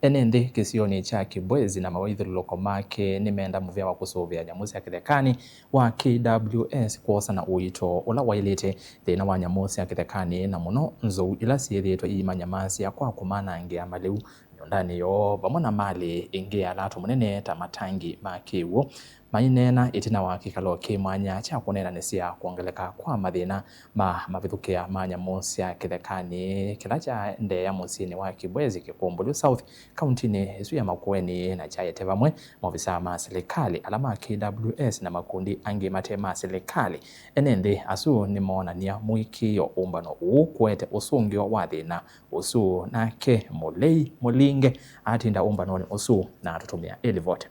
Ene nthi kisioni kya Kibwezi na mawithyululuko make nimenda muvea wa kusuvia nyamu sya kithekani wa KWS kwosana uito ula wailite thina wa nyamu sya kithekani na muno nzou ila syithiitwe iimanyamasya kwa kumanangia maliu miundani yoo vamwe na mali ingi ya lato munene ta matangi ma kiwu. Mainena itina wa kikalo ki mwanya kya kuneenanisya kwongeleka kwa mathina ma mavithukia ma nyamu sya kithekani kila kyaendeea musyini wa Kibwezi Kikumbulu South kauntini isu ya Makueni na kyaete vamwe maofisa ma selikali ala ma KWS na makundi angi mate ma selikali. Ene nthi asu nimonania mwikio umbano uu kuete usungio wa thina usu nake Mulei Mulinge atinda umbanoni usu na atutumia ilivote.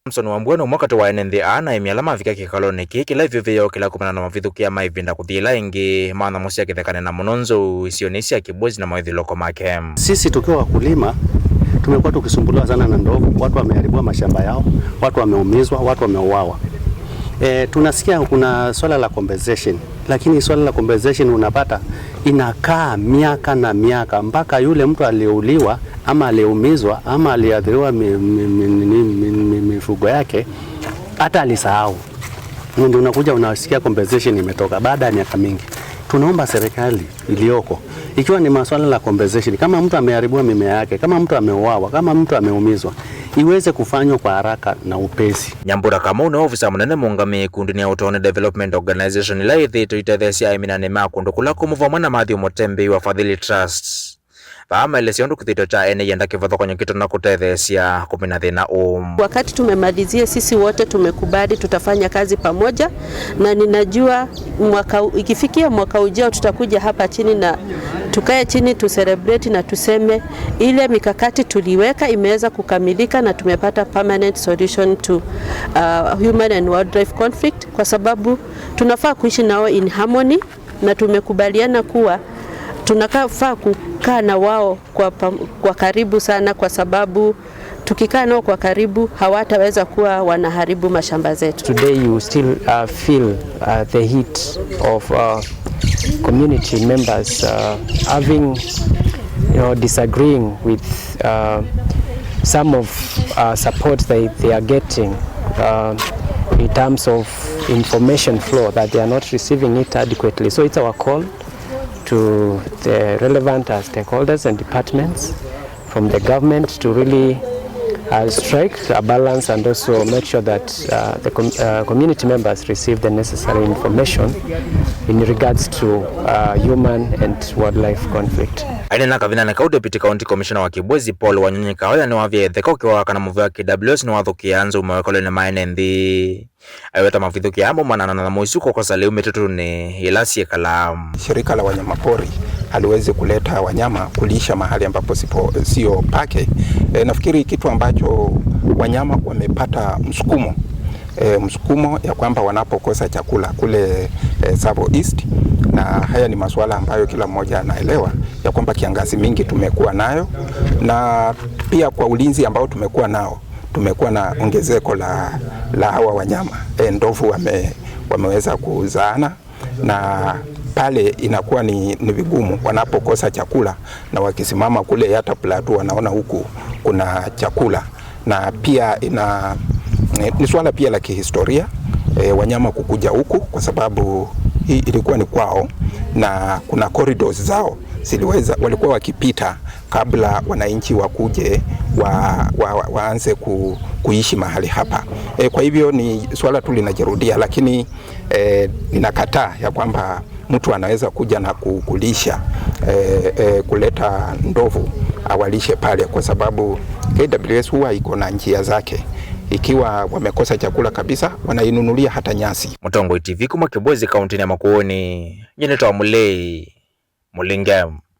Samson Wambua ni umwe kati wa ene nthi aa na aimi ala mavika kikaloni kii kila ivyo kila kumana na mavithukia ma ivinda kuthi ila ingi ma nyamu sya kithekani na muno nzou isioni sya Kibwezi na mawithiloko make. Sisi tukiwa wakulima tumekuwa tukisumbuliwa sana na ndovu, watu wameharibiwa mashamba yao, watu wameumizwa, watu wameuawa. Tunasikia kuna swala la compensation, lakini swala la compensation unapata inakaa miaka na miaka mpaka yule mtu aliyeuliwa ama aliyeumizwa ama aliathiriwa mifugo yake hata alisahau, ndio unakuja unasikia compensation imetoka baada ya miaka mingi. Tunaomba serikali iliyoko, ikiwa ni masuala la compensation, kama mtu ameharibiwa mimea yake, kama mtu ameuawa, kama mtu ameumizwa, iweze kufanywa kwa haraka na upesi. Nyambura Kamau ni ofisa munene muungamii ikundi ya Utoni Development Organization ila ithitwe itetheesya aimi na nima kundu kula kumu vamwe na Mathew Mutembi wa Fadhili Trust vaamaelesya undu kithito kya ene yenda kivathukanyo kitona kutetheesya kumina thina uu. Wakati tumemalizia sisi wote tumekubali tutafanya kazi pamoja, na ninajua ikifikia mwaka ujao tutakuja hapa chini na tukae chini tu celebrate na tuseme ile mikakati tuliweka imeweza kukamilika na tumepata permanent solution to human and wildlife conflict, kwa sababu tunafaa kuishi nao in harmony na tumekubaliana kuwa tunafaa kukaa na wao kwa karibu sana, kwa sababu tukikaa nao kwa karibu hawataweza kuwa wanaharibu mashamba zetu. Today you still feel the heat of community members having, disagreeing with some of support they are getting in terms of information flow, that they are not receiving it adequately. So it's our call to the relevant stakeholders and departments from the government to really strike a balance and also make sure that the community members receive the necessary information in regards to human and wildlife conflict. Aina kavinana kau Deputy County Commissioner wa Kibwezi Paul Wanyonyi Kahoya ni wavyetheka ukiwa kana muvea wa KWS ni wathukia nzou mawekoloni ma ene nthi aiweta mavithukia amo manana na muisu kukosa liu mitutuni ila syikala. Shirika la wanyamapori haliwezi kuleta wanyama kulisha mahali ambapo sio pake. Nafikiri kitu ambacho wanyama wamepata msukumo ya kwamba wanapokosa chakula kule Tsavo East, na haya ni masuala ambayo kila mmoja anaelewa ya kwamba kiangazi mingi tumekuwa nayo, na pia kwa ulinzi ambao tumekuwa nao tumekuwa na ongezeko la hawa wanyama. Ndovu wameweza kuzaana na pale inakuwa ni vigumu wanapokosa chakula, na wakisimama kule Yatta Plateau wanaona huku kuna chakula, na pia ni swala pia la kihistoria wanyama kukuja huku kwa sababu hii ilikuwa ni kwao na kuna corridors zao walikuwa wakipita kabla wananchi wakuje waanze kuishi mahali hapa. Kwa hivyo ni swala tu linajirudia, lakini ninakataa ya kwamba mtu anaweza kuja na kulisha kuleta ndovu awalishe pale, kwa sababu KWS huwa iko na njia zake. Ikiwa wamekosa chakula kabisa, wanainunulia hata nyasi. Mutongoi TV kuma Kibwezi kaunti ya Makueni, nyenetwa Mulei Mulinge.